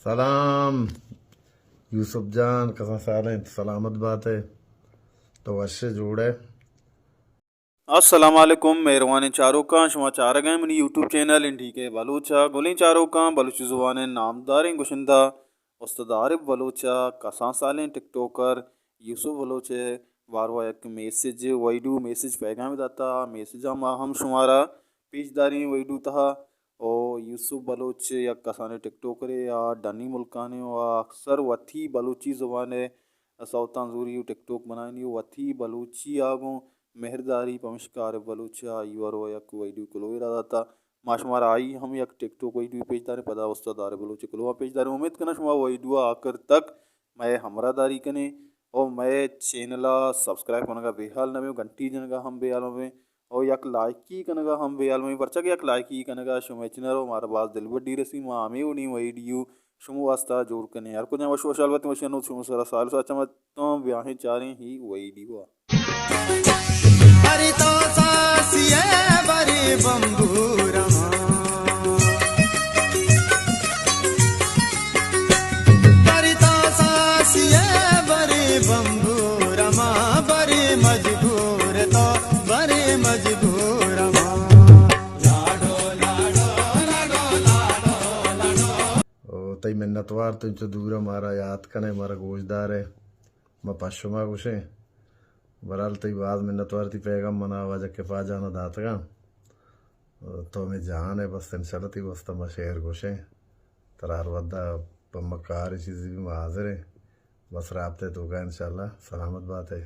سلام یوسف جان، کسان سال انت، سلامت بات ئے، تو وش ئے، جوڑ ئے؟ السلام علیکم مہروانیں چاروکاں، شما چارگ ءَ منی یوٹیوب چینل این ڈی کے بلوچ ءَ۔ گلیں چاروکاں، بلوچی زبان ءِ نامداریں گشندہ استاد عارف بلوچ ءَ، کسان سالیں ٹک ٹوکر یوسف بلوچ ءَ باروا یک میسج، ویڈیو میسج پیغام داتا، میسج ءَ ما ہم شمارا پیش داریں ویڈیو تہا۔ او یوسف بلوچ یک کسانیں ٹک ٹوکرے آ ڈنی ملکانے و اکثر وتی بلوچی زبان ءِ سوتاں زوری و ٹک ٹوک بنائینی و وتی بلوچی آ گوں مہرداری، پمشکا عارف بلوچ ءَ آئی ورو یک ویڈیو کلوہے را داتا۔ ما شمارا آئی ہم یک ٹک ٹوک ویڈیو پیش داریں، پدا استاد عارف بلوچ ءِ کلوہاں پیش داریں۔ امید کناں شما ویڈیو آخر تک مئے ہمراہ داری کنیں او مئے چینل ءَ سبسکرائب کنگا بے حال نہ بیں، گھنٹی جنگا ہم بے حال مہ بیں او یک لائکی کنگا ہم بے حال مہ بیں، پرچا کہ یک لائکی کنگا شمئے چینل ءَ مارا باز دلبڈی رسی، ما ہمے وڑیں ویڈیو شمو واسطہ جوڑ کنیں۔ ہر کجا وش وشحال باتیں، وش نوت شمو سرا سال ساچ مت تو بیاہیں چاریں ہی ویڈیو ءَ۔ ہری تو ساسی ءَ بری بمبورما۔ ہری تو ساسی ءَ بری بمبورما، بری مجبور تو، بری مجبورما۔ او تئی منتوار، تو انچو دور ءَ مارا یات کن ئے، مارا گوش دار ئے، ما پہ شما گوشیں۔ بہرحال تئی باز منتوار، تئی پیغام منا واجہ کفا جان ءَ داتگاں۔ تو ہمے جان ئے، بس انشاءاللہ تئی واسطہ ما شعر گوشیں۔ ترا ہر وھد ءَ پہ ما کار چیزے بی ما حاضر ایں۔ بس رابطہ ءِ توکا انشاءاللہ۔ سلامت بات ئے۔